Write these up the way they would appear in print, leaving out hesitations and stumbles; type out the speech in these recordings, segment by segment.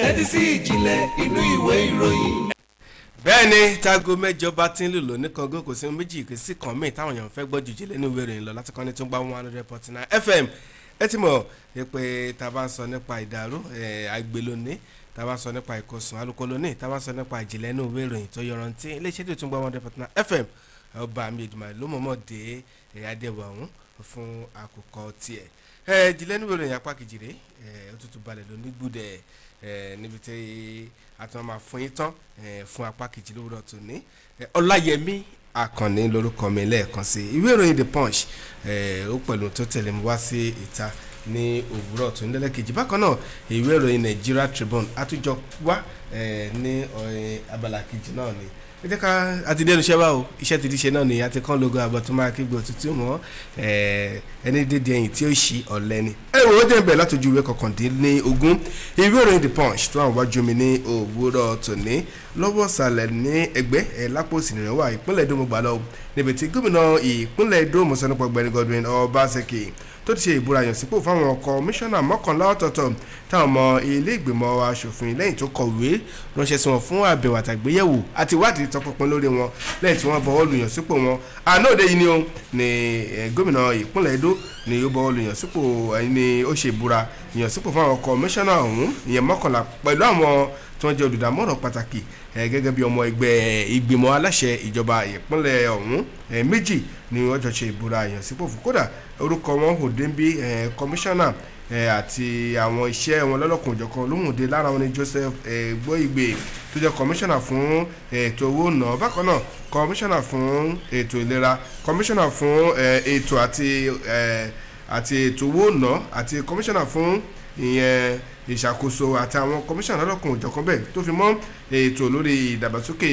Tẹ́tí sí ìjìnlẹ̀ inú ìwé ìròyìn. Bẹ́ẹ̀ ni, táago 8 bá ti ń lù lóní kan, kò sí méjì kò sí kan míì táwọn èèyàn fẹ́ gbọ́ jùjì lẹ́nu ìwé ìròyìn lọ láti kọ́ni tó ń gba 100.9 FM. Ẹ ti mọ̀ pé tá a bá ń sọ nípa ìdàrú àgbè lónìí, tá a bá ń sọ nípa ìkọsùn alùkò lónìí, tá a bá ń sọ nípa ìjìnlẹ̀ inú ìwé ìròyìn tó yọrantí, iléeṣẹ́ tó ń gba 100.9 FM, ọba mi ìdùnnú ló mọ̀ọ́mọ̀ dé adéwọ̀ ọ̀hún fún àkókò tiẹ̀. Ìjìnlẹ̀ inú ìwé ìròyìn apá kejì rèé, ó tútù balẹ̀ lóní gbúdẹ̀ níbi tí a tún máa fún yín tán fún apá kejì lówùrọ̀ tòní. Ọláyẹmí Akànní lórúkọ mi lẹ́ẹ̀kan sí. Ìwé ìròyìn The Punch ó pẹ̀lú tó tẹ̀lé mi wá sí ìta ní òwúrọ̀ tó ń lẹ́lẹ́kejì. Bákan náà, ìwé ìròyìn Nigeria Tribune àtúnjọ wá ní abala kejì náà ni. Ẹ jẹ́ ká àti dẹnu iṣẹ́ báwo, iṣẹ́ ti di ṣe náà ni, àti kán lógo àbọ̀ tó máa kígbe òtútù mọ́ ẹni dédé ẹ̀yìn tí ó ṣí ọ̀lẹ́ ni. Ẹ wò ó, jẹ́ bẹ̀rẹ̀ láti ojú ìwé 19 ìwé ìròyìn The Punch tó àwọn wájú mi ní òwúrọ̀ tòní. Lọ́wọ́ sàlẹ̀ ní ẹgbẹ́ ẹ̀ lápò òsì nìyẹn wà. Ìpínlẹ̀ Edo mo gbà lọ, níbi tí gómìnà ìpínlẹ̀ Edo, mo sọ nípa ọ̀gbẹ́ni Godwin Obaseki, tó ti ṣe ìbúra yàn sípò fáwọn kọmíṣánná 11 ọ̀tọ̀ọ̀tọ̀ táwọn ọmọ ilé ìgbìmọ̀ asòfin, lẹ́yìn tó kọ̀wé ránṣẹ́ sí wọn fún àbẹ̀wò àtàgbéyẹ̀wò àti ìwádìí tọpinpin lórí wọn, lẹ́yìn tí wọ́n bọwọ́ lù yàn sípò wọn. Àná òde yìí ni ó ní gómìnà ìpínlẹ̀ Edo ni ó bọwọ́ lù yàn sípò, ni ó ṣe ìbúra yàn sípò fáwọn kọmíṣánná ọ̀hún, ìyẹn 11, pẹ̀lú àwọn tí wọ́n jẹ́ olùdámọ̀ràn pàtàkì gẹ́gẹ́ bí ọmọ ẹgbẹ́ ìgbìmọ̀ aláṣẹ ìjọba ìpínlẹ̀ ọ̀hún. 2 ni wọ́n jọ ṣe ìbúra ìyànsípò fún. Kódà, orúkọ wọn kò dé bí kọmíṣánná àti àwọn iṣẹ́ wọn lọ́lọ́kùn òjọ̀kan lóhùn dé. Lára wọn ni Joseph Gbóìgbè tó jẹ́ kọmíṣánná fún ètò owó náà, bákan náà kọmíṣánná fún ètò ìlera, kọmíṣánná fún ètò àti ètò owó náà, àti kọmíṣánná fún ìyẹn ìṣàkóso, àti àwọn kọmíṣánná lọ́kùn òjọ̀kan bẹ́ẹ̀, tó fi mọ́ ètò lórí ìdàgbàsókè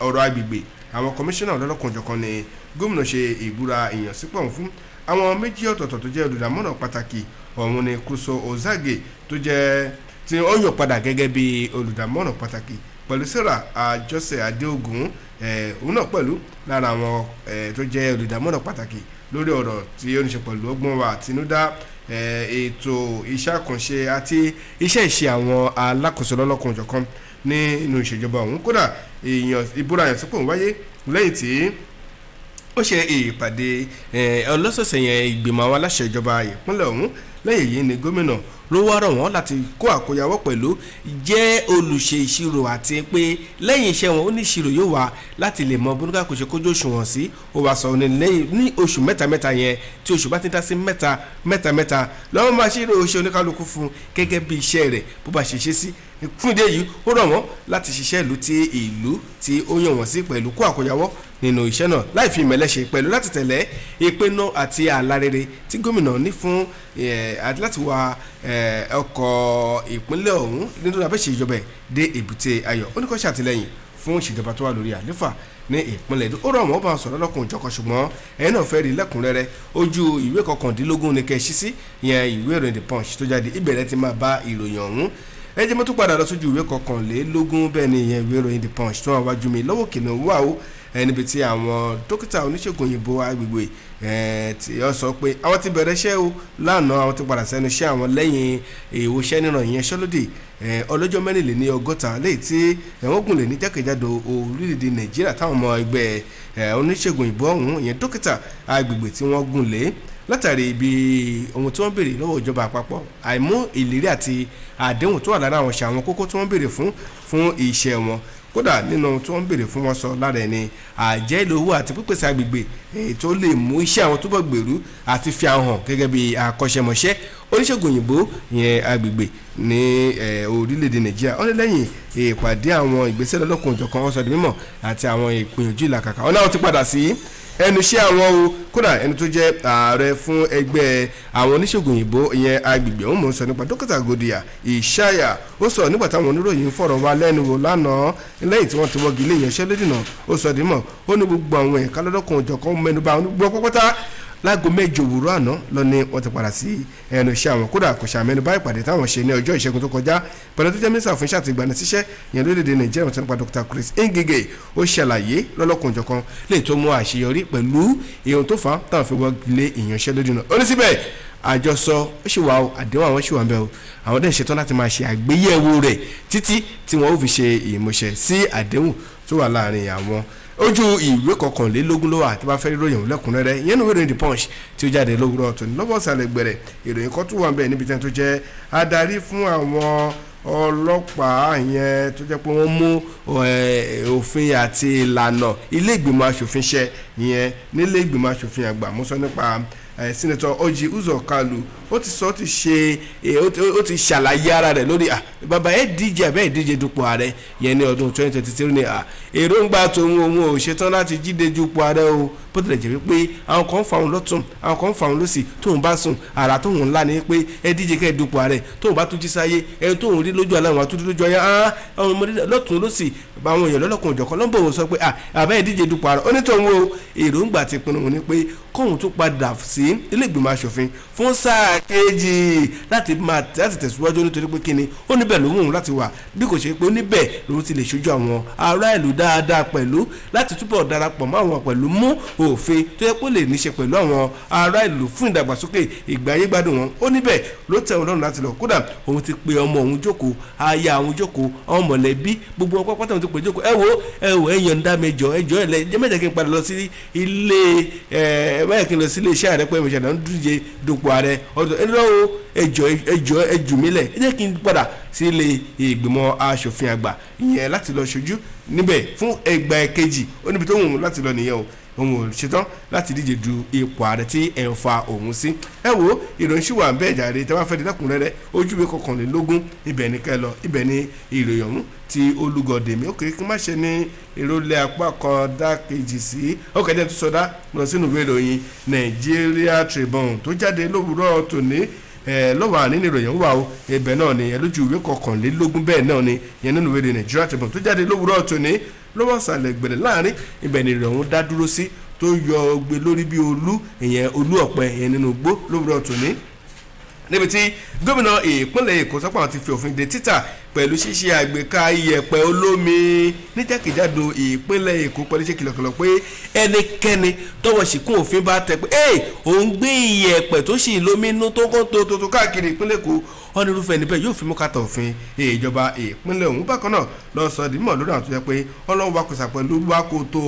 ọ̀rọ̀ agbègbè. Àwọn kọmíṣánná lọ́lọ́kùn òjọ̀kan ni gómìnà ṣe ìbúra ìyànsípò ọ̀hún fún. Àwọn 2 ọ̀tọ̀ọ̀tọ̀ tó jẹ́ olùdámọ̀ràn pàtàkì ọ̀hún ni Kúso Ozage, tó jẹ́ tí ó yàn padà gẹ́gẹ́ bí olùdámọ̀ràn pàtàkì, pẹ̀lú Sarah Àjọṣe Adéogun, òun náà pẹ̀lú lára àwọn tó jẹ́ olùdámọ̀ràn pàtàkì lórí ọ̀rọ̀ tí ó ní ṣe pẹ̀lú ọgbọ́n wa àtinúdá, ètò iṣẹ́ àkànṣe àti iṣẹ́ ìṣe àwọn alákòóso lọ́lọ́kan òjọ̀kan nínú ìṣèjọba ọ̀hún. Kódà, èèyàn ìbúra ìyànsípò ń wáyé lẹ́yìn tí ó ṣe ìpàdé ọlọ́sọ̀ọ̀sẹ̀ yẹn ìgbìmọ̀ àwọn aláṣẹ ìjọba ìpínlẹ̀ ọ̀hún. Lẹ́yìn èyí ni gómìnà ló wá rọ̀ wọ́n láti kó àkóyawọ́ pẹ̀lú jẹ́ olùṣe ìṣirò, àti pé lẹ́yìn iṣẹ́ wọn, ó ní ìṣirò yóò wá láti lè mọ bóníkà kò ṣe kójú òṣùwọ̀n sí. Ó wá sọ ní lẹ́yìn ní oṣù mẹ́ta mẹ́ta yẹn, tí oṣù bá ti dá sí mẹ́ta mẹ́ta mẹ́ta lọ́wọ́, máa ṣírò ṣe oníkálukú fún gẹ́gẹ́ bí iṣẹ́ rẹ̀ bó bá ṣe ṣe sí. Fún ìdí èyí, ó rọ̀ wọ́n láti ṣiṣẹ́ ìlú tí ìlú tí ó yàn wọ́n sí pẹ̀lú kó àkóyawọ́ nínú iṣẹ́ náà, láì fi ìmẹ̀lẹ́ ṣe, pẹ̀lú láti tẹ̀lé ìpinnu àti àlá rere tí gómìnà ní fún àti láti wa ọkọ̀ ìpínlẹ̀ ọ̀hún nínú abẹ́ṣe ìjọba ẹ̀ dé èbúté ayọ̀. Ó ní kó ṣàtìlẹ́yìn fún ìṣèjọba tó wà lórí àléfà ní ìpínlẹ̀ Èdó. Ó rọ̀ wọ́n bá sọ̀rọ̀ lọ́kùnrin jọ̀kan, ṣùgbọ́n ẹ̀yin náà fẹ́ rí lẹ́kùnrẹ́rẹ́, ojú ìwé 19 ní kẹ́ ẹ ṣí sí, ìyẹn ìwé ìròyìn The Punch tó jáde. Ìbẹ̀rẹ̀ ti máa bá ìròyìn ọ̀hún. Ẹ jẹ́ mo tún padà lọ sójú ìwé 21. Bẹ́ẹ̀ ni, ìyẹn ìwé ìròyìn The Punch tó wà wájú mi lọ́wọ́ kìnìún wà ó, níbi tí àwọn dókítà oníṣègùn òyìnbó agbègbè tí ó sọ pé àwọn ti bẹ̀rẹ̀ iṣẹ́ o lánàá. Àwọn ti padà sẹ́nu iṣẹ́ àwọn lẹ́yìn ìwòsàn níran ìyẹn ṣọlódì ọlọ́jọ́ 64 léyìí tí ẹ̀wọ̀n gùn lè ní jákèjádò orílẹ̀-èdè Nàìjíríà, táwọn ọmọ ẹgbẹ́ oníṣègùn òyìnbó ọ̀hún, ìyẹn dókítà agbègbè, tí wọ́n gùn lé látàrí ibi ohun tí wọ́n béèrè lọ́wọ́ ìjọba àpapọ̀, àìmú ìlérí àti àdéhùn tó wà lára àwọn ṣe àwọn kókó tí wọ́n béèrè fún iṣẹ́ wọn. Kódà, nínú ohun tí wọ́n béèrè fún, wọn sọ lára ẹni àjẹ́ owó àti pípèsè agbègbè èyí tó lè mú iṣẹ́ àwọn túbọ̀ gbèrú àti fi àwọn hàn gẹ́gẹ́ bí akọ́ṣẹ́mọṣẹ́ oníṣègùn òyìnbó, ìyẹn agbègbè ní orílẹ̀-èdè Nàìjíríà. Ó ní lẹ́yìn ìpàdé, àwọn ìgbésẹ̀ lọ́lọ́kùn òjọ̀kan wọ́n sọ di mímọ̀ àti àwọn ìpìyànjú ìlàkàkà ọ̀nà, àwọn ti padà sí ẹnu iṣẹ́ àwọn o. Kódà, ẹni tó jẹ́ ààrẹ fún ẹgbẹ́ àwọn oníṣègùn òyìnbó, ìyẹn agbègbè ọ̀hún, mò ń sọ nípa Dókítà Gòdìyà Ìṣáyà, ó sọ nígbà táwọn oníròyìn fọ̀rọ̀ wá lẹ́nu wò lánàá lẹ́yìn tí wọ́n ti wọ́gi ilé ìyanṣẹ́lódì náà. Ó sọ dímọ̀, ó ní gbogbo àwọn ẹ̀ka lọ́dọ́kùn òjọ̀kan mẹ́nuba gbọ́ pátá. Láago 8 òwúrọ̀ àná lọ ni wọ́n ti padà sí ẹnu iṣẹ́ àwọn. Kódà, kò ṣàmẹ́nubà ìpàdé táwọn ṣe ní ọjọ́ Ìṣẹ́gun tó kọjá pẹ̀lú tó jẹ́ mínísítà fún iṣẹ́ àti ìgbanisíṣẹ́ ìyẹn lórílẹ̀‐èdè Nàìjíríà, wọ́n ti nípa Dr. Chris Ngige. Ó ṣàlàyé lọ́lọ́kanòjọ̀kan lè tó mú àṣeyọrí pẹ̀lú ìhun tó fà á táwọn fi wọ́gi lé ìyanṣẹ́lódì náà. Ó ní síbẹ̀, Àjọsọ ó sì wà o, àdéhùn àwọn sì wà ń bẹ o. Àwọn dẹ̀ ṣetán láti máa ṣe àgbéyẹ̀wò rẹ̀ títí tí wọ́n ó fi ṣe ìmúṣẹ sí àdéhùn tó wà láàrin àwọn. Ojú ìwé 21 ló wà tí bá fẹ́ ròyìn lẹ́kùnrẹ́rẹ́. Ìyẹn ní ìwé ìròyìn The Punch tí ó jáde lówùúrọ̀ tòní. Lọ́wọ́ ìsàlẹ̀ gbẹ̀rẹ̀, ìròyìn kan tún wà ń bẹ níbi tí wọ́n tó jẹ́ adarí fún àwọn ọlọ́pàá yẹn tó jẹ́ pé wọ́n mú òfin àti ìlànà ilé ìgbìmọ̀ asòfin ṣẹ, ìyẹn nílé ìgbìmọ̀ asòfin àgbà. Mo sọ nípa Senator Orji Uzor Kalu. Ó ti sọ, ó ti ṣe, ó ti ṣàlàyé ara rẹ̀ lórí bàbá ẹ̀ díje àbẹ́ ìdíje dupò ààrẹ yẹn ní ọdún 2023 ní èròǹgbà tòun, òun ò ṣetán láti jíde dupò ààrẹ o, bó tilẹ̀ jẹ́ wípé àwọn kan ń fa òun lọ́tún, àwọn kan ń fa òun lọ́sì. Tóun bá sùn, àrà tóun ńlá ni pé ẹ díje kẹ́ ẹ dupò ààrẹ. Tóun bá tún jí sáyé, ẹni tóun rí lójú àlá, àwọn àtúndí lójú ayé, àwọn ọmọdé lọ́tún lọ́sì, àwọn èèyàn lọ́lọ́kùn òjọ̀kan ló ń bò wọ́n sọ pé àbẹ́ ìdíje dupò ààrẹ. Ó ní tóun o, èròǹgbà ti pinnu òun ni pé kóun tún padà sí ilé ìgbìmọ̀ asòfin fún sáà kejì láti máa láti tẹ̀síwájú, nítorí pé kíni, ó níbẹ̀ ló wù ú láti wà, bí kò ṣe pé ó níbẹ̀ lòun ti lè ṣojú àwọn ará ìlú dáadáa, pẹ̀lú láti túbọ̀ darapọ̀ mọ́ àwọn pẹ̀lú mú òfin tó yẹ kó lè níṣe pẹ̀lú àwọn ará ìlú fún ìdàgbàsókè ìgbáyé gbádùn wọn. Ó níbẹ̀ ló tẹ́ òun lọ́rùn láti lọ. Kódà òun ti pe ọmọ òun jókòó, aya òun jókòó, àwọn mọ̀lẹ́bí gbogbo wọn pápátá òun ti pè jókòó. "Ẹ wo, ẹ wo, ẹ yọ̀ǹda mi jọ, ẹ jọ, ẹ lẹ ẹ mẹ́jẹ̀ kí n padà lọ sí ilé, ẹ mẹ́jẹ̀ kí n lọ sí ilé iṣẹ́ ààrẹ pé mo ṣẹ̀dá ń díje dupò ààrẹ ọdún ẹ lọ́wọ́. Ẹ jọ, ẹ jọ, ẹ jù mí lẹ̀, ẹ jẹ́ kí n padà sí ilé ìgbìmọ̀ asòfin àgbà ìyẹn láti lọ ṣojú níbẹ̀ fún ẹgbà kejì." Ó níbi tó wù ú láti lọ nìyẹn o, òun ò ṣetán láti díje du ipò ààrẹ tí ẹ̀ ń fa òun sí. Ẹ wo, ìròyìn ṣì wà ń bẹ́ẹ̀ jàre. Tí a bá fẹ́ di lẹ́kùnrẹ́rẹ́, ojú ìwé 21, ibẹ̀ ní kẹ́ lọ, ibẹ̀ ní ìròyìn ọ̀hún tí olùgọ̀dẹ̀ mi. Ó kéré kí n má ṣe ní ìrọ̀lẹ́ apá kan dá kejì sí. Ó kẹ́jẹ́ tó sọdá lọ sínú ìwé ìròyìn Nigeria Tribune tó jáde lówùúrọ̀ tòní. Lọ́wọ́ àní ní ìròyìn wà o. Ibẹ̀ náà ni lójú ìwé 21, bẹ́ẹ̀ náà ni yẹn nínú ìwé ìròyìn Nigeria Tribune tó jáde lówùúrọ̀ tòní. Lọ́wọ́ ìsàlẹ̀ gbẹ̀rẹ̀ láàrin, ibẹ̀ ni ìròyìn ọ̀hún dá dúró sí, tó yọ gbé lórí bí olú, ìyẹn olú ọ̀pẹ ìyẹn nínú igbó lówùúrọ̀ tòní, níbi tí gómìnà ìpínlẹ̀ Èkó sọ pé àwọn ti fi òfin de títà pẹ̀lú ṣíṣe àgbéká iyẹ̀pẹ̀ olómi níjàkèjádò ìpínlẹ̀ Èkó, pẹ̀lú ṣe kìlọ̀kìlọ̀ pé ẹnikẹ́ni tọwọ́ ṣìkún òfin bá tẹ pé ee òun gbé iyẹ̀pẹ̀ tó sì lómi inú tó kọ́ tó tó káàkiri ìpínlẹ̀ Èkó, wọ́n ní irúfẹ́ níbẹ̀ yóò fi mú kàtà òfin ìjọba ìpínlẹ̀ ọ̀hún. Bákan náà lọ sọ di mímọ̀ lórí àwọn tó yẹ pé ọlọ́run wa kò sà pẹ̀lú wa kò tó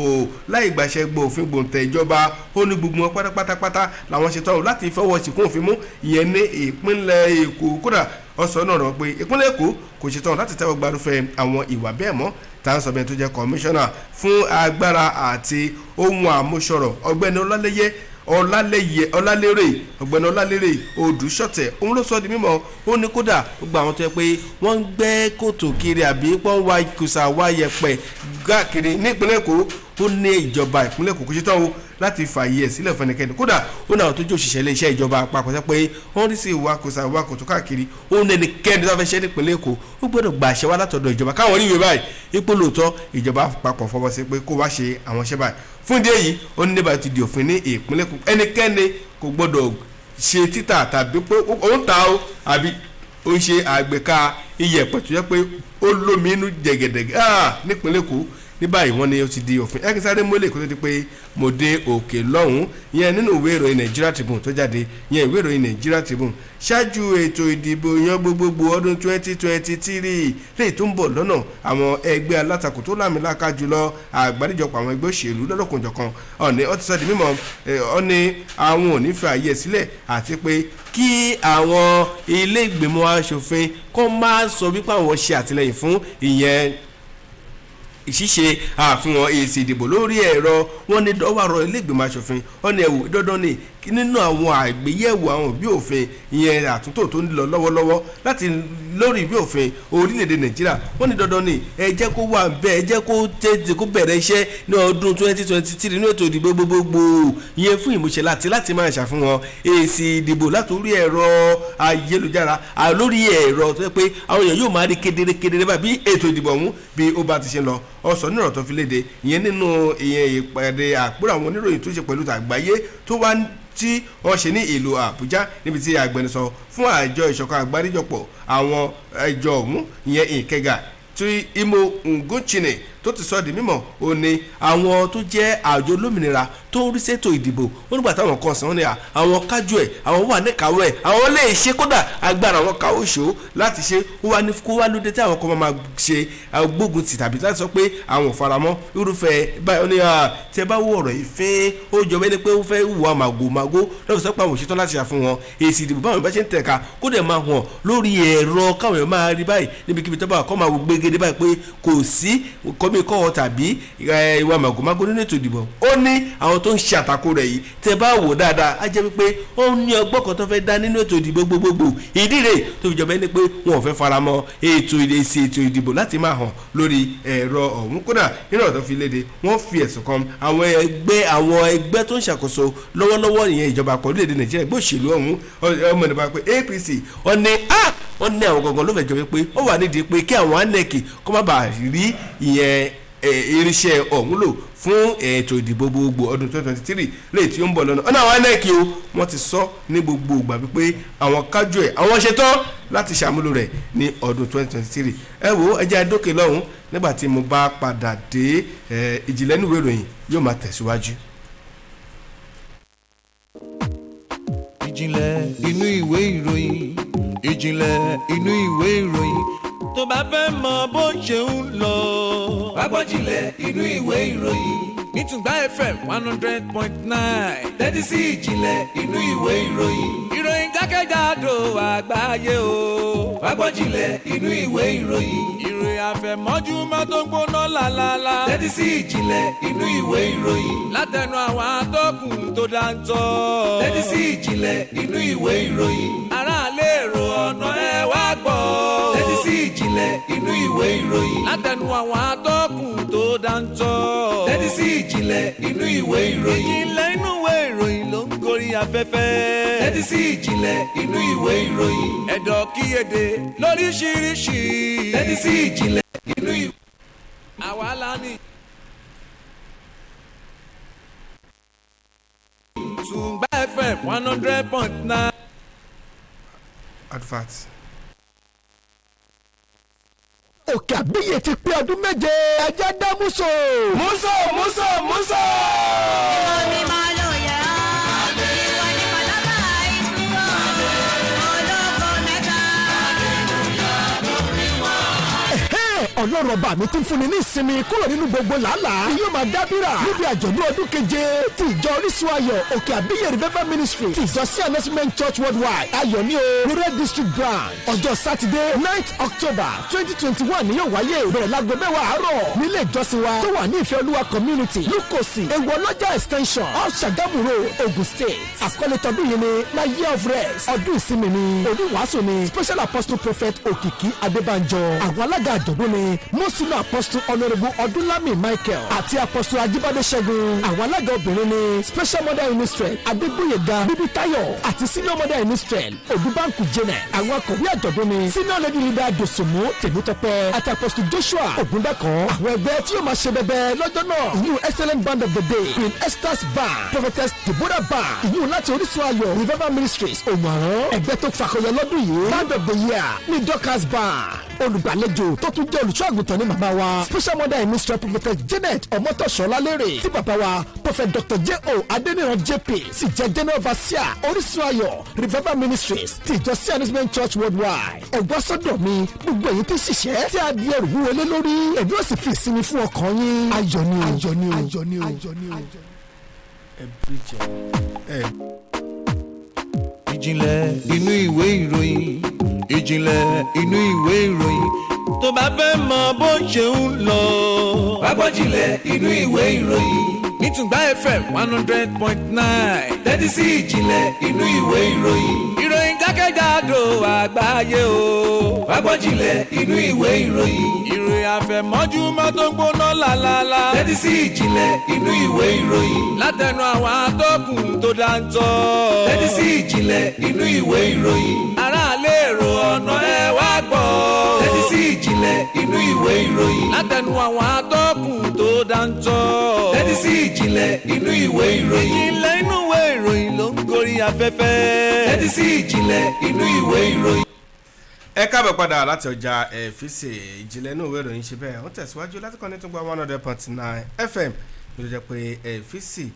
láì gbàṣẹ gbọ́ òfin gbòǹtẹ̀ ìjọba. Ó ní gbogbo wọn pátápátápátá làwọn ṣe tọ́ láti fọwọ́ ṣìkún òfin mú ìyẹn ní ìpínlẹ̀ Èkó. Kódà ọsọ náà rọ pé ìpínlẹ̀ Èkó kò ṣetán láti tẹ́wọ́ gbarúfẹ́ àwọn ìwà bẹ́ẹ̀ mọ́. Tá à ń sọ bẹ́ẹ̀, tó jẹ́ kọmíṣánná fún agbára àti ohun àmúṣọrọ̀, Ọ̀gbẹ́ni Ọlálẹ́yẹ Ọlálẹ́yẹ Ọlálérè, Ọ̀gbẹ́ni Ọlálérè Odùṣọ̀tẹ̀, òun ló sọ di mímọ̀. Ó ní kódà gbogbo àwọn tó yẹ pé wọ́n ń gbẹ́ kòtò kiri àbí pọ́n wa kùsà wá yẹpẹ̀ káàkiri nípínlẹ̀ Èkó, ó ní ìjọba ìpínlẹ̀ Èkó kò ṣetán o láti fààyè ẹ̀ sílẹ̀ fún ẹnikẹ́ni. Kódà ó náà tó jẹ́ òṣìṣẹ́ iléeṣẹ́ ìjọba àpapọ̀ sọ pé wọ́n rí sí ìwà kòsà ìwà kòtò káàkiri, ó ní ẹnikẹ́ni tó fẹ́ ṣe nípínlẹ̀ Èkó, ó gbọ́dọ̀ gba àṣẹ wá látọ̀dọ̀ ìjọba, káwọn rí ìwé báyìí ipò lóòótọ́ ìjọba àpapọ̀ fọwọ́ sí pé kó wá ṣe àwọn iṣẹ́ báyìí. Fún ìdí èyí, ó ní níbà ti di òfin ní ìpínlẹ̀ Èkó, ẹnikẹ́ni kò gbọ́dọ̀ ṣe títà tàbí pé ó ń ta o àbí ó ń ṣe àgbéká iyẹ̀pẹ̀ tó yẹ pé ó lómi inú jẹ̀gẹ̀dẹ̀gẹ̀ nípínlẹ̀ Èkó. Ní báyìí, wọ́n ní ó ti di òfin. Ẹ kí sáré mọ́lẹ̀ kó tó di pé mo dé òkè lọ́hùn-ún yẹn nínú ìwé ìròyìn Nigeria Tribune tó jáde yẹn, ìwé ìròyìn Nigeria Tribune. Ṣáájú ètò ìdìbò yan gbogbogbò ọdún 2023 léyìí tó ń bọ̀ lọ́nà, àwọn ẹgbẹ́ alátakò tó lámìláka jùlọ, àgbáríjọpọ̀ àwọn ẹgbẹ́ òṣèlú lọ́lọ́kanòjọ̀kan ọ̀ní, ó ti sọ di mímọ̀ ọ ní àwọn ò ní fi àyè sílẹ̀ àti pé kí àwọn ilé ìgbìmọ̀ aṣòfin kó má sọ wípé àwọn ṣe àtìlẹ́yìn fún ìyẹn ṣíṣe àfihàn èsì ìdìbò lórí ẹ̀rọ. Wọn ní dọ́wọ́rọ̀ ilé ìgbìmọ̀ aṣòfin, wọn ní ẹ̀wò dandan ni nínú àwọn àgbéyẹ̀wò àwọn òbí òfin ìyẹn àtúntò tó ń lọ lọ́wọ́lọ́wọ́ láti lórí ìwé òfin orílẹ̀-èdè Nàìjíríà. Wọ́n ní dandan ni, ẹ jẹ́ kó wà bẹ́ẹ̀, ẹ jẹ́ kó tètè kó bẹ̀rẹ̀ iṣẹ́ ní ọdún 2023 ní ètò ìdìbò gbogbogbò ìyẹn fún ìmúṣẹ láti máa ṣàfihàn èsì ìdìbò látòrí ẹ̀rọ ayélujára, lórí ẹ̀rọ tó yẹ pé àwọn èèyàn yóò máa rí kedere kedere báyìí bí ètò ìdìbò ọ̀hún bí ó bá ti ṣe lọ. Ọsọ nírọ̀ tó fi léde ìyẹn nínú ìyẹn ìpàdé àpérò àwọn oníròyìn tó ṣe pẹ̀lú tàgbáyé tó wá tí wọ́n ṣe ní ìlú Àbújá, níbi tí agbẹnusọ fún àjọ ìṣọ̀kan àgbáríjọpọ̀ àwọn ẹjọ́ ọ̀hún, ìyẹn Ìkẹgà tí Imo Ugochine, Tó ti sọ di mímọ̀, ó ní àwọn tó jẹ́ àjọ olómìnira tó ń rí sétò ìdìbò, ó nígbà táwọn kan sàn ní àwọn kájú ẹ̀, àwọn wà níkàáwọ́ ẹ̀, àwọn lè ṣe, kódà agbára àwọn ká òṣó láti ṣe. Ó wá ní kó wá lóde tí àwọn kan máa ṣe gbógun tì tàbí láti sọ pé àwọn ò faramọ́ irúfẹ́ báyìí. Ó ní tí ẹ bá wo ọ̀rọ̀ yìí fín, ó jọ bẹ́ẹ̀ ni pé ó fẹ́ wù màgòmágó lọ́wọ́ sọ pé àwọn òṣìṣẹ́ láti ṣàfihàn èsì ìdìbò báwọn ìbá ṣe ń tẹ̀ka, kó dẹ̀ máa hàn lórí ẹ̀rọ, káwọn èèyàn máa rí báyìí níbikíbi tó bá wà, kó máa wo gbégede báyìí pé kò sí kọ́míkọ́ tàbí ìwà màgòmágó nínú ètò ìdìbò. Ó ní àwọn tó ń ṣe àtakò rẹ̀ yìí, tẹ́ bá wò dáadáa, á jẹ́ wípé ó ní ọgbọ́n kan tó fẹ́ dá nínú ètò ìdìbò gbogbogbò. Ìdí rẹ̀ tó fi jọba ẹni pé wọn ò fẹ́ faramọ́ ètò èsì ètò ìdìbò láti máa hàn lórí ẹ̀rọ ọ̀hún. Kódà nínú ọ̀rọ̀ tó fi léde, wọ́n fi ẹ̀sùn kan àwọn ẹgbẹ́ tó ń ṣàkóso lọ́wọ́lọ́wọ́, ìyẹn ìjọba àpọ̀ orílẹ̀-èdè Nàìjíríà, ẹgbẹ́ òṣèlú ọ̀hún ọmọ ìdìbò pé APC. Wọ́n ní àwọn gangan ló fẹ́ jọ pé ó wà nídìí pé kí àwọn INEC kó má bàa rí ìyẹn irinṣẹ́ ọ̀hún lò fún ètò ìdìbò gbogbo ọdún 2023 léyìí tí ó ń bọ̀ lọ́nà. Ọ̀nà àwọn INEC o, wọ́n ti sọ ní gbogbo ìgbà wípé àwọn kájú ẹ̀, àwọn ṣetán láti ṣàmúlò rẹ̀ ní ọdún 2023. Ẹ wo, ẹ jẹ́ àdókè lọ́hùn. Nígbà tí mo bá padà dé, ìjìnlẹ̀ nínú ìwé ìròyìn yóò máa tẹ̀síwájú. Ìjìnlẹ̀ inú ìwé ìròyìn, ìjìnlẹ̀ inú ìwé ìròyìn. Tó bá fẹ́ mọ bó ṣe ń lọ. Wá gbọ́ jìnlẹ̀ inú ìwé ìròyìn. Ní Tùngbá FM 100.9. Tẹ́tí sí ìjìnlẹ̀ inú ìwé ìròyìn. Ìròyìn jákèjádò àgbáyé o. Wá gbọ́ jìnlẹ̀ inú ìwé ìròyìn. Ìròyìn àfẹ̀mọ́júmọ́ tó ń gbóná lálálá. Tẹ́tí sí ìjìnlẹ̀ inú ìwé ìròyìn. Látẹnu àwọn atọ́kùn tó dáńtọ́. Tẹ́tí sí ìjìnlẹ̀ inú ìwé ìròyìn. Aráàlú, èrò ọ̀nà, ẹ wá gbọ́. Tẹ́tí sí ìjìnlẹ̀ inú ìwé ìròyìn. Látẹnu àwọn atọ́kùn tó dáńtọ́. Tẹ́tí sí ìjìnlẹ̀ inú ìwé ìròyìn. Ìjìnlẹ̀ inú ìwé ìròyìn ló ń gorí afẹ́fẹ́. Tẹ́tí sí ìjìnlẹ̀ inú ìwé ìròyìn. Ẹ̀dọ̀ kíyèdè lóríṣiríṣi. Tẹ́tí sí ìjìnlẹ̀ inú ìwé. Àwa la ní. Tùngbà FM 100.9. Advert. Òkè Àbíyè ti pé ọdún 7, ẹjẹ́ dá múso. Múso, múso, múso. Mímọ́ ló yẹ ọ́, ìwọ ni pàlábà ìdúró, ológo mẹ́ta. Ọlọ́run ọba mi tún fúnni ní ìsinmi kúrò nínú gbogbo làálàá ni yóò máa dábìrà níbi àjọ̀dún ọdún 7 ti ìjọ Orísun Ayọ̀ Òkè Àbíyè Revival Ministry, ti ìjọ C Announcement Church Worldwide, Ayọ̀ ní o Rural District Branch. Ọjọ́ Sátidé, 9 October 2021 ni yóò wáyé, bẹ̀rẹ̀ láago 10 àárọ̀ nílé ìjọsìn wa tó wà ní Ìfẹ́ Olúwa Community, Lukosi, Ewu Ọlọ́jà Extension, off Sagamu Road, Ogun State. Àkọlé tọdún yìí ni My Year of Rest, ọdún ìsinmi mi. Oníwàásù ni Special Apostle Prophet Òkìkí Adébánjọ. Àwọn alága àjọ̀dún ni Mosina Apostle Honourable Ọdúnlámì Michael àti Apostle Ajíbádé Ṣẹ́gun. Àwọn alága obìnrin ni Special Mother in Israel Adégbóyèga Bíbítáyọ̀ àti Senior Mother in Israel Ògúnbànkù Janet. Àwọn akọ̀wé àjọ̀dún ni Senior Lady Leader Dòsùnmú Tèmítọ́pẹ́ àti Apostle Joshua Ògúndàkàn. Àwọn ẹgbẹ́ tí yóò máa ṣe bẹbẹ lọ́jọ́ náà, ìyún Excellent Band of the Day, Queen Esther's Band, Prophetess Deborah Band, ìyún láti Orísun Ayọ̀ Revival Ministries, Òmùàrán. Ẹgbẹ́ tó fakọyọ lọ́dún yìí, Band of the Year, ní Dorcas Band. Olùgbàlejò tó tún jẹ́ olùṣọ́ àgùntàn ní màmá wa Special Mother in Israel Prophetess Janet Ọmọtọ̀ṣọ́ Lálẹ́rẹ̀, tí bàbá wa Prophet Dr J.O. Adeniran JP sì jẹ́ General Overseer Orísun Ayọ̀ Revival Ministries, ti ìjọ C Announcement Church Worldwide. Ẹ wá sọ́dọ̀ mi, gbogbo èyí tí ṣiṣẹ́ tí a di ẹrù wúwo lé lórí, èmi ó sì fi ìsinmi fún ọkàn yín. Ayọ̀ ni o, ayọ̀ ni o, ayọ̀ ni o, ayọ̀ ni o. Ẹ bíríjì ẹ. Ìjìnlẹ̀ inú ìwé ìròyìn, ìjìnlẹ̀ inú ìwé ìròyìn. Tó bá fẹ́ mọ bó ṣe ń lọ. Wá gbọ́ jìnlẹ̀ inú ìwé ìròyìn. Ní Tùngbá FM 100.9. Tẹ́tí sí ìjìnlẹ̀ inú ìwé ìròyìn. Ìròyìn jákèjádò àgbáyé o. Wá gbọ́ jìnlẹ̀ inú ìwé ìròyìn. Ìròyìn àfẹ̀mọ́júmọ́ tó ń gbóná lálálá. Tẹ́tí sí ìjìnlẹ̀ inú ìwé ìròyìn. Látẹnu àwọn atọ́kùn tó dáńtọ́. Tẹ́tí sí ìjìnlẹ̀ inú ìwé ìròyìn. Aráàlú, èrò ọ̀nà, ẹ wá gbọ́. Tẹ́tí sí ìjìnlẹ̀ inú ìwé ìròyìn. Látẹnu àwọn atọ́kùn tó dáńtọ́. Tẹ́tí sí ìjìnlẹ̀ inú ìwé ìròyìn. Ìjìnlẹ̀ inú ìwé ìròyìn ló ń gorí afẹ́fẹ́. Tẹ́tí sí ìjìnlẹ̀ inú ìwé ìròyìn. Ẹ káàbọ̀ padà láti ọjà ẹ̀fíìsì. Ìjìnlẹ̀ inú ìwé ìròyìn ṣe bẹ́ẹ̀, ó tẹ̀síwájú láti kàn ní tó gba 100.9 FM ló jẹ́ pé ẹ̀fíìsì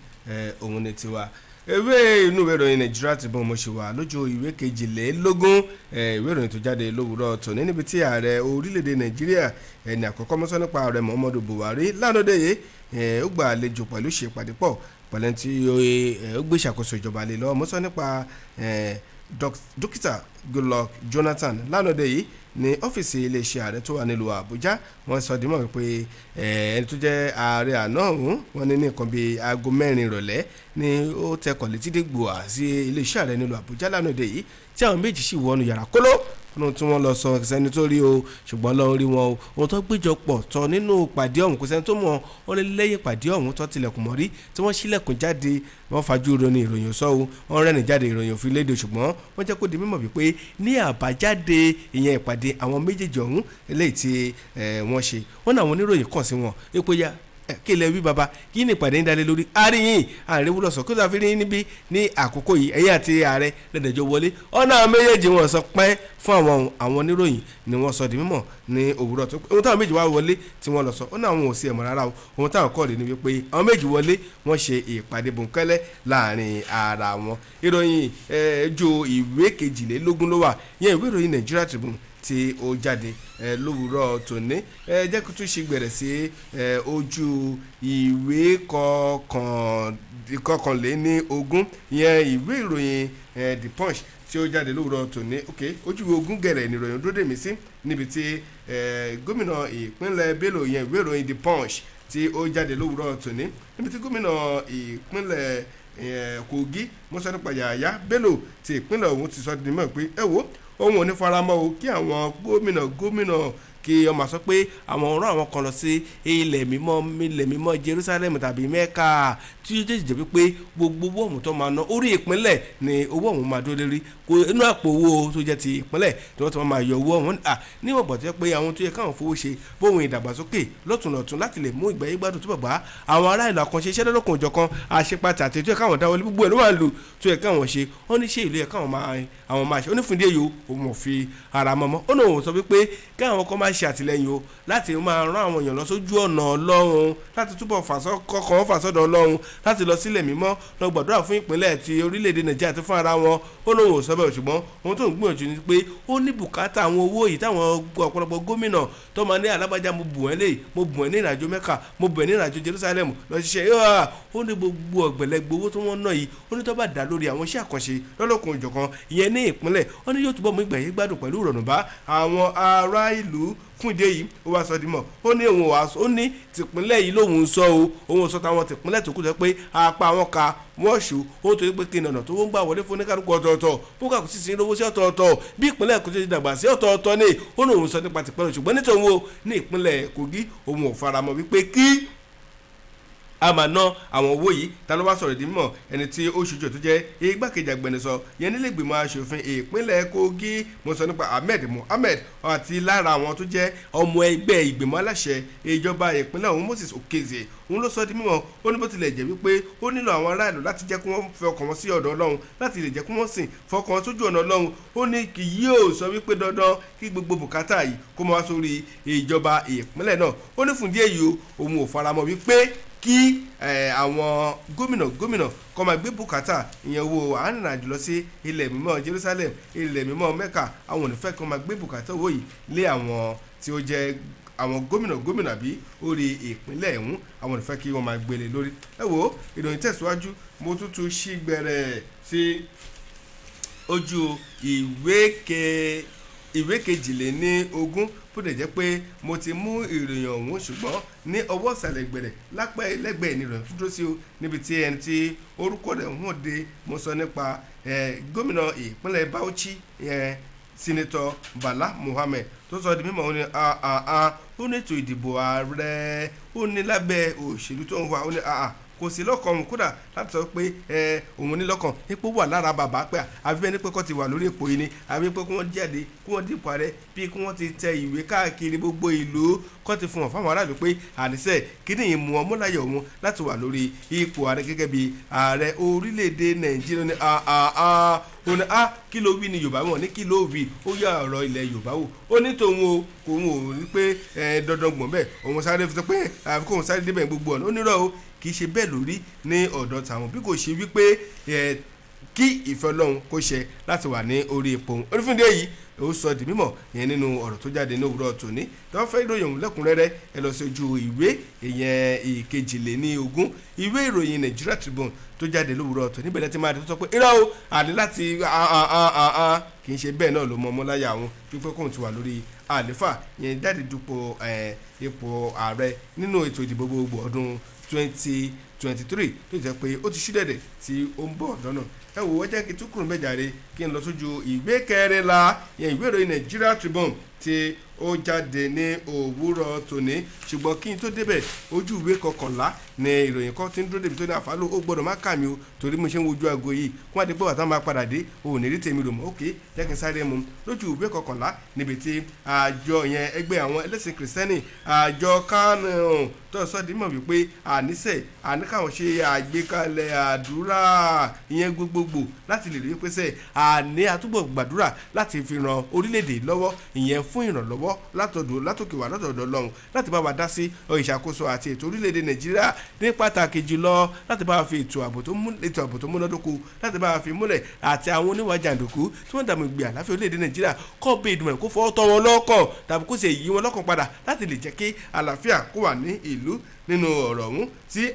òun ni tiwa. Ewé inú ìwé ìròyìn Nigeria Tribune, mo ṣe wà lójú ìwé 22, ìwé ìròyìn tó jáde lówùúrọ̀ tòní, níbi tí ààrẹ orílẹ̀-èdè Nàìjíríà, ẹni àkọ́kọ́ mọ́sán nípa ààrẹ Muhammadu Buhari lánàá yìí, ó gba àlejò pẹ̀lú ṣe ìpàdé pọ̀ pẹ̀lú tí ó gbé ìṣàkóso ìjọba lé lọ́wọ́, mọ́sán nípa Dókítà Goodluck Jonathan lánàá yìí ní ọ́fíìsì iléeṣẹ́ ààrẹ tó wà nílùú Àbújá. Wọ́n sọ dímọ̀ wípé ẹni tó jẹ́ ààrẹ àná ọ̀hún, wọ́n ní ní nǹkan bíi aago 4 ìrọ̀lẹ́ ni ó tẹkọ̀ létí dé gbòà sí iléeṣẹ́ ààrẹ nílùú Àbújá lánàá yìí, tí àwọn méjì sì wọnú yàrá kóló nínú tí wọ́n lọ sọ. Sẹ́ni tó rí o, ṣùgbọ́n lọ́n rí wọn o. Ohun tó gbéjọ pọ̀ tọ́ nínú ìpàdé ọ̀hún, kò sẹ́ni tó mọ̀. Ó ní lẹ́yìn ìpàdé ọ̀hún tó tilẹ̀kùn mọ́rí, tí wọ́n ṣílẹ̀kùn jáde, wọ́n fajú ro ní ìròyìn sọ o, wọ́n rẹ́rìn jáde, ìròyìn òfin léde. Ṣùgbọ́n wọ́n jẹ́ kó di mímọ̀ wípé ní àbájáde ìyẹn ìpàdé àwọn méjèèjì ọ̀hún eléyìí tí wọ́n ṣe, wọ́n ní àwọn oníròyìn kàn sí wọn wípé ya kí lẹ wí baba, kí ni ìpàdé ń dalé lórí àríyìn àárín wúlọ̀ sọ kí ló fi rí níbí ní àkókò yìí, ẹ̀yìn àti ààrẹ lẹ́dẹ̀jọ́ wọlé ọ̀nà àwọn méjèèjì? Wọn sọ pẹ́ fún àwọn oníròyìn ni wọ́n sọ di mímọ̀ ní òwúrọ̀ tó ohun táwọn méjì wá wọlé tí wọ́n lọ sọ. Ọ̀nà àwọn ò sí ẹ̀mọ́ rárá o. Ohun táwọn kọ́ rí ni wípé àwọn méjì wọlé, wọ́n ṣe ìpàdé bòńkẹ́lẹ́ láàrin ara wọn. Ìròyìn ju ìwé 22 ló wà yẹn, ìwé ìròyìn Nigeria Tribune tí ó jáde lówùúrọ̀ tòní. Ẹ jẹ́ kó tún ṣe gbẹ̀rẹ̀ sí ojú ìwé 21, ìyẹn ìwé ìròyìn The Punch tí ó jáde lówùúrọ̀ tòní. Ok, ojú ìwé 20 gẹ̀rẹ̀ ní ìròyìn dúró dè mí sí, níbi tí gómìnà ìpínlẹ̀ Bello, ìyẹn ìwé ìròyìn The Punch tí ó jáde lówùúrọ̀ tòní, níbi tí gómìnà ìpínlẹ̀ Kogi, mo sọ nípa Yàyà Bello ti ìpínlẹ̀ ọ̀hún, ti sọ di mọ̀ pé ẹ wo, òun ò ní faramọ́ o kí àwọn gómìnà gómìnà kí ọmọ sọ pé àwọn rán àwọn kan lọ sí ilẹ̀ mímọ́, ilẹ̀ mímọ́ Jerusalem tàbí Mecca, tí ó jẹ́ wípé gbogbo owó ọ̀hún tó máa ná, orí ìpínlẹ̀ ni owó ọ̀hún máa dúró lérí, kò inú àpò owó tó jẹ́ ti ìpínlẹ̀ tí wọ́n ti máa yọ owó ọ̀hún à níwọ̀n gbà tó jẹ́ pé àwọn tó yẹ káwọn fowó ṣe bóun ìdàgbàsókè lọ́tùnlọ́tùn láti lè mú ìgbáyé gbádùn tó bàbá àwọn ará ìlú, àkànṣe iṣẹ́ lọ́lọ́kan òjọ̀kan àṣepatà àti tó yẹ káwọn dáwọ́lé, gbogbo ẹ̀ ló wà lù tó yẹ káwọn ṣe. Wọ́n ní ṣé ìlú yẹ káwọn máa àwọn máa ṣe. Ó ní fún ìdí èyí o, òun ò fi ara mọ́mọ́. Ó ní òun sọ wípé káwọn kan máa ṣe àtìlẹ́yìn o láti máa rán àwọn èèyàn lọ sójú ọ̀nà Ọlọ́run, láti túbọ̀ kọ́kàn fàsọ́dọ̀ Ọlọ́run, láti lọ sílẹ̀ mímọ́ lọ gbàdúrà fún ìpínlẹ̀ ti orílẹ̀-èdè Nàìjíríà àti fún ara wọn. Ó lóun ò sọ bẹ́ẹ̀, ṣùgbọ́n ohun tó ń gbìyànjú ni pé ó ní bùkátà àwọn owó yìí táwọn ọ̀pọ̀lọpọ̀ gómìnà tó máa ní alábàjá, mo bù ẹ́ lé, mo bù ẹ́ ní ìrìnàjò Mẹ́kà, mo bù ẹ́ ní ìrìnàjò Jerusalem lọ ṣiṣẹ́. Ó ní gbogbo ọ̀gbẹ̀lẹ̀gbẹ̀ owó tó wọ́n ná yìí, ó ní tó bá dá lórí àwọn iṣẹ́ àkànṣe lọ́lọ́kan òjọ̀kan ìyẹn ní ìpínlẹ̀, ó ní yóò túbọ̀ mú ìgbàyé gbádùn pẹ̀lú ìrọ̀rùn bá àwọn ará ìlú. Fún ìdí èyí, ó wá sọ di mọ̀, ó ní òun wá, ó ní tìpínlẹ̀ yìí lòun ń sọ o, òun sọ táwọn tìpínlẹ̀ tó kù sọ pé apá àwọn ka wọ́n ṣù ó, torí pé kí ni ọ̀nà tó ń gbà wọlé fún oníkálukú ọ̀tọ̀ọ̀tọ̀, fún kàkú sì sí lówó sí ọ̀tọ̀ọ̀tọ̀, bí ìpínlẹ̀ kò ṣe dàgbà sí ọ̀tọ̀ọ̀tọ̀ ni. Ó ní òun sọ nípa tìpínlẹ̀, ṣùgbọ́n nítorí òun ní ìpínlẹ̀ Kogi, òun ò faramọ́ wípé kí a máa ná àwọn owó yìí. Ta ló wá sọ̀rọ̀ ìdí mímọ̀? Ẹni tí ó ṣojú tó jẹ́ igbákejì agbẹnusọ yẹn nílé ìgbìmọ̀ asòfin ìpínlẹ̀ Kogi, mo sọ nípa Ahmed Muhammed, àti lára àwọn tó jẹ́ ọmọ ẹgbẹ́ ìgbìmọ̀ aláṣẹ ìjọba ìpínlẹ̀ ọ̀hún, Moses Okezie, òun ló sọ di mímọ̀. Ó ní bó tilẹ̀ jẹ́ wípé ó nílò àwọn aráàlú láti jẹ́ kí wọ́n fi ọkàn wọn sí ọ̀dọ̀ Ọlọ́run, láti lè jẹ́ kí wọ́n sìn fọkàn sójú ọ̀nà Ọlọ́run, ó ní kì yóò sọ wípé dandan kí gbogbo bùkátà yìí kó máa wá sórí ìjọba ìpínlẹ̀ náà. Ó ní fún díẹ̀ yìí o, òun ò faramọ́ wípé kí àwọn gómìnà gómìnà kó máa gbé bùkátà ìyẹn owó arìnrìnàjò lọ sí ilẹ̀ mímọ́ Jerusalem, ilẹ̀ mímọ́ Mecca. Àwọn ò ní fẹ́ kó máa gbé bùkátà owó yìí lé àwọn tí ó jẹ́ àwọn gómìnà gómìnà bí orí ìpínlẹ̀ ọ̀hún. Àwọn ò ní fẹ́ kí wọ́n máa gbélé lórí. Ẹ wo, ìròyìn tẹ̀síwájú. Mo tún tún ṣí gbẹrẹ sí ojú ìwé 22, bó dẹ̀ jẹ́ pé mo ti mú ìròyìn ọ̀hún, ṣùgbọ́n ní ọwọ́ ìsàlẹ̀ gbẹ̀rẹ̀ lápẹ́ lẹ́gbẹ̀ẹ́ ní ìròyìn tó dúró sí o, níbi tí ẹni tí orúkọ rẹ̀ ń hàn dé, mo sọ nípa gómìnà ìpínlẹ̀ Bauchi, Senator Bala Muhammed, tó sọ di mímọ̀. Ó ní ó ní ètò ìdìbò ààrẹ, ó ní lábẹ́ òṣèlú tó ń wá, ó ní Kò sí lọ́kàn òun kódà láti sọ pé ẹ òun ní lọ́kàn ipò wà lára bàbá pé àbí bẹ́ẹ̀ ni pé kó ti wà lórí ipò yìí ni, àbí pé kí wọ́n jáde kí wọ́n dìpọ̀ ààrẹ, bí kí wọ́n ti tẹ ìwé káàkiri gbogbo ìlú kó ti fún wọn fáwọn aráàlú pé àníṣe kí ni ìmú ọmúláyọ̀ òun láti wà lórí ipò ààrẹ gẹ́gẹ́ bí ààrẹ orílẹ̀-èdè Nàìjíríà ní ó ní a kí ló wí ni Yorùbá wọn ní kí ló wí, ó yà ọ̀rọ̀ ilẹ̀ Yorùbá wò, ó ní tòun o kò ń ò rí pé dandan gbọ̀n bẹ́ẹ̀ òun sáré fi sọ pé àfi kóun sáré débẹ̀ gbogbo ọ̀nà. Ó nírọ̀ o, kì í ṣe bẹ́ẹ̀ lórí ní ọ̀dọ̀ tàwọn, bí kò ṣe wípé kí ìfẹ́ Ọlọ́run kó ṣe láti wà ní orí ipò òun. Onífúndé yìí ó sọ di mímọ̀ ìyẹn nínú ọ̀rọ̀ tó jáde ní òwúrọ̀ tòní. Tí wọ́n fẹ́ ìròyìn ọ̀hún lẹ́kùnrẹ́rẹ́, ẹ lọ sí ojú ìwé ìyẹn 22 ìwé ìròyìn Nigeria Tribune tó jáde lówùúrọ̀ tòní. Bẹ̀rẹ̀ tí máa dé tó sọ pé irọ́ o, àní láti kì í ṣe bẹ́ẹ̀ náà ló mọ ọmọláyà òun pípẹ́ kóun ti wà lórí àléfà yẹn jáde dupò ipò ààrẹ nínú ètò ìdìbò gbogbo ọdún 2023 tó jẹ́ pé ó ti ṣú dẹ̀dẹ̀ tí ó ń bọ̀ lọ́nà. Ẹ wò ó, jẹ́ kí n tún kúrò mẹ́jàre kí n lọ sójú ìwé kẹrìnlá yẹn ìwé ìròyìn Nigeria Tribune tí ó jáde ní òwúrọ̀ tòní. Ṣùgbọ́n kí n tó débẹ̀, ojú ìwé 11 ni ìròyìn kan ti ń dúró débi tó ní àfàlù ó gbọ́dọ̀ má kà mí o, torí mo ṣe ń wojú aago yìí kó má dé pé wàtá máa padà dé òun ní rí tèmi rò mọ́. Òkè jẹ́ kí n sáré mu lójú ìwé 11 níbi tí àjọ yẹn ẹgbẹ́ àwọn ẹlẹ́sìn kìrìsìtẹ́nì àjọ kánù tó sọ di mọ̀ wípé àníṣe àníkàwọn ṣe àgbékalẹ̀ àdúrà ìyẹn gbogbogbò láti lè rí pé sẹ́ àní àtúbọ̀ gbàdúrà láti fi ran orílẹ̀-èdè lọ́wọ́, ìyẹn fún ìrànlọ́wọ́ látọ̀dọ̀ látòkè wá látọ̀dọ̀ Ọlọ́run láti bá wa dá sí ìṣàkóso àti ètò orílẹ̀-èdè Nàìjíríà, ní pàtàkì jùlọ láti bá wa fi ètò ààbò tó múnádóko láti bá wa fi múlẹ̀, àti àwọn oníwà jàǹdùkú tí wọ́n dààmú ìgbé àláfíà orílẹ̀-èdè Nàìjíríà kọ́ bí Èdùmàrè kó fọwọ́ tọ́ wọn lọ́kàn tàbí kó sì yí wọn lọ́kàn padà láti lè jẹ́ kí àlàáfíà kó wà ní ìlú. Nínú ọ̀rọ̀ ọ̀hún tí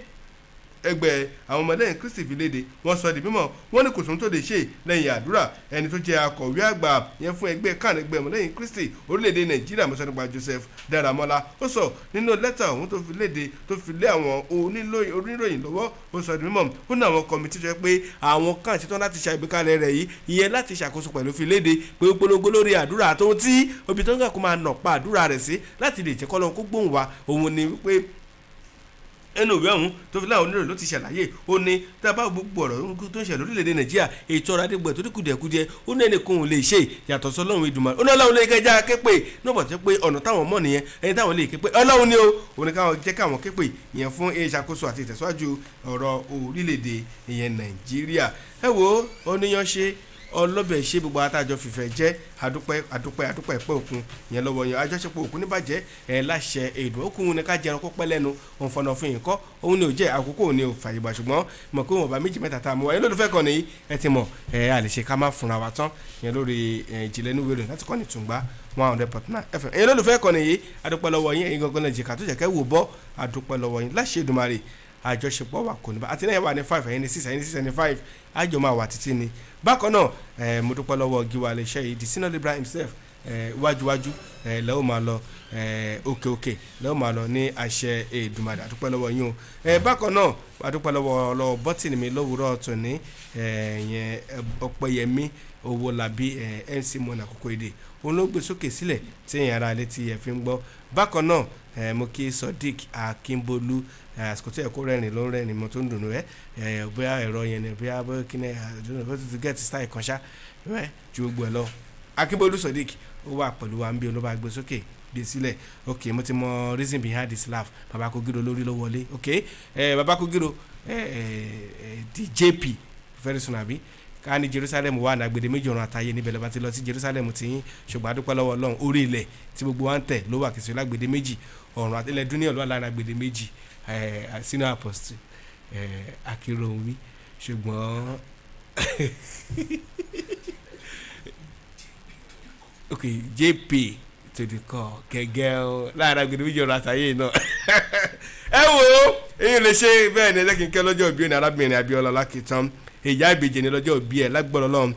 ẹgbẹ́ àwọn ọmọlẹ́yìn Kristi fi léde, wọ́n sọ di mímọ̀, wọ́n ní kò sóhun tó lè ṣe lẹ́yìn àdúrà. Ẹni tó jẹ́ akọ̀wé àgbà yẹn fún ẹgbẹ́ kan ẹgbẹ́ ọmọlẹ́yìn Kristi orílẹ̀-èdè Nàìjíríà mọ́sán nípa Joseph Dáramọ́lá, ó sọ nínú lẹ́tà ọ̀hún tó fi léde tó fi lé àwọn oníròyìn lọ́wọ́, ó sọ di mímọ̀, ó ní àwọn kọmitì tó jẹ́ pé àwọn kan ṣetán láti ṣàgbékalẹ̀ rẹ̀ yìí, ìyẹn láti ṣàkóso pẹ̀lú fi léde pé ó polongo lórí àdúrà tó tí obì tó ń gbà kó máa nà pa àdúrà rẹ̀ sí láti lè jẹ́ kọ́lọ́n kó gbóhùn wa. Òun ni wípé ẹnu ìwé ọ̀hún tó fi láwọn oníròyìn ló ti ṣàlàyé, ó ní tá a bá gbogbo ọ̀rọ̀ tó ń ṣẹlẹ̀ lórílẹ̀‐èdè Nàìjíríà, ètò ọrọ̀ adégbò tó ní kùdìẹ̀kudiẹ, ó ní ẹnìkan ò lè ṣe yàtọ̀ sọlọ́run Èdùmàrè. Ó ní Ọlọ́run lè kẹjá képe náà bọ̀ tó pé ọ̀nà táwọn mọ̀ nìyẹn, ẹni táwọn lè képe Ọlọ́run ni ó òun ni káwọn jẹ́ káwọn képe ìyẹn fún ìṣàkóso àti ìtẹ̀síwájú ọ̀rọ̀ orílẹ̀‐èdè ìyẹn Nàìjíríà. Ẹ wo oníyan ṣe ọlọ́bẹ̀ ṣe gbogbo àtàjọ fìfẹ́ jẹ́ àdúpẹ́ àdúpẹ́ àdúpẹ́ ẹ̀pẹ́ òkun yẹn lọ́wọ́ yẹn àjọṣepọ̀ òkun níbàjẹ́ ẹ̀ láṣẹ èdè òkun ní ká jẹran kó pẹ́ lẹ́nu òun fọ̀nà fún yìí kọ́ òun ni ò jẹ́ àkókò ni ò fàyè gbà. Ṣùgbọ́n mọ̀ pé wọn bá méjì mẹ́ta tá a mú wa yẹn lólùfẹ́ kan nìyí ẹ ti mọ̀ ẹ a lè ṣe ká má fúnra wa tán yẹn lórí ìjìnlẹ̀ inú wẹ̀rẹ̀ láti kọ́ ní Tùngbà 100.9 FM. Ẹ̀yin lólùfẹ́ kan nìyí, adúpẹ́ lọ́wọ́ yín, ẹ̀yin gangan lè jìkà tó jẹ́ kẹ́ wò bọ́, adúpẹ́ lọ́wọ́ yín láṣẹ Èdùmàrè. Àjọṣepọ̀ wà kò ní bá àti náà wà ní 5, ẹ̀yin ní 6, ẹ̀yin ní 6, ẹ̀yin ní 5, àjọ máa wà títí ni. Bákan náà mo dúpẹ́ lọ́wọ́ gíwa iléeṣẹ́ yìí, the senior liberal himself, wájúwájú lẹ́wọ̀n máa lọ, òkè òkè lẹ́wọ̀n máa lọ ní àṣẹ Èdùmàrè. Àdúpẹ́ lọ́wọ́ yín o. Bákan náà àdúpẹ́ lọ́wọ́ bọ́tìnì mi lówùúrọ̀ tòní yẹn Ọpẹ́yẹmí Owólabí MC Mona Kókó Èdè, òun ló gbé sókè sílẹ̀ tí èèyàn ara létí ẹ̀ fi ń gbọ́. Bákan náà mo kí Sodiq Akínbólú, àsìkò tí ẹ kó rẹ́rìn ló ń rẹ́rìn mo tó ń dùnú ẹ bóyá ẹ̀rọ yẹn ni bóyá bóyá kí ni bó ti get style kan ṣá ẹ ju gbogbo ẹ lọ. Akínbólú Sodiq ó wà pẹ̀lú wa ń bí olóba gbé sókè gbé sílẹ̀. Ok, mo ti mọ reason behind this laugh. Baba Kogiro lórí ló wọlé. Ok, Baba Kogiro DJP very soon àbí ká ní Jerusalem wà ní agbede méjì ọ̀run àtayé níbẹ̀ lọ́ba ti lọ sí Jerusalem ti yín. Ṣùgbọ́n adúpẹ́ lọ́wọ́ Ọlọ́run, orí ilẹ̀ tí gbogbo wa ń tẹ̀ ló wà kìsìlẹ̀ lágbede méjì ọ̀run àti ilẹ̀ dúníyàn ló wà lára agbede méjì sínú apostle Akínròhùnmí. Ṣùgbọ́n ok JP to the call gẹ́gẹ́ o lára agbede méjì ọ̀run àtayé náà. Ẹ wo èyí lè ṣe bẹ́ẹ̀ ni ẹ jẹ́ kí n kẹ́ lọ́jọ́ ìbí òní arábìnrin Abíọ́lá Lákìtàn, ìyá ìbejì ní lọ́jọ́ òbí ẹ̀ lágbọ́dọ̀ lọ́hùn.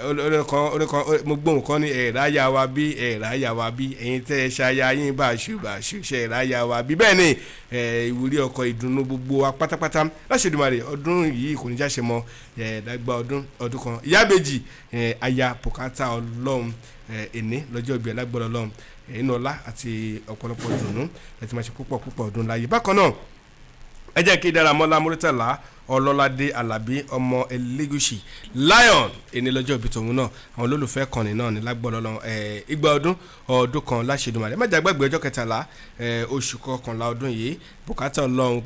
Oníkan mo gbóhùn kan ní ẹ̀ráyà wa bí ẹ̀ráyà wa bí ẹ̀yin tẹ́ ẹ ṣaya yín báṣu báṣu ṣe ẹ̀ráyà wa bí. Bẹ́ẹ̀ ni ìwúrí ọkọ̀ ìdùnnú gbogbo wa pátápátá láṣẹ Èdùmàrè, ọdún yìí kò ní jáṣe mọ́ ẹ̀ẹ́dàgbà ọdún ọdún kan. Ìyá ìbejì aya pòkátà Ọlọ́run ẹ̀ní lọ́jọ́ òbí ẹ̀ lágbọ́dọ̀ lọ́hùn, inú ọlá àti ọ̀pọ̀lọpọ̀ ìdùnnú ẹ̀ ti máa ṣe púpọ̀ púpọ̀ ọdún láyé. Bákan náà Ẹ jẹ́ kí Dáramọ́lá Murtala Ọlọ́ládé Alábí ọmọ Elégùṣì Lion, ẹni lọ́jọ́ ìbí tòun náà, àwọn olólùfẹ́ kànnì náà ní lágbọ́dọ̀ lọ igba ọdún ọdún kan láṣẹdùnmọ̀ rẹ̀. Má jẹ́ gbàgbé ọjọ́ 13 oṣù kọkànlá ọdún yìí, bùkátà Ọlọ́run.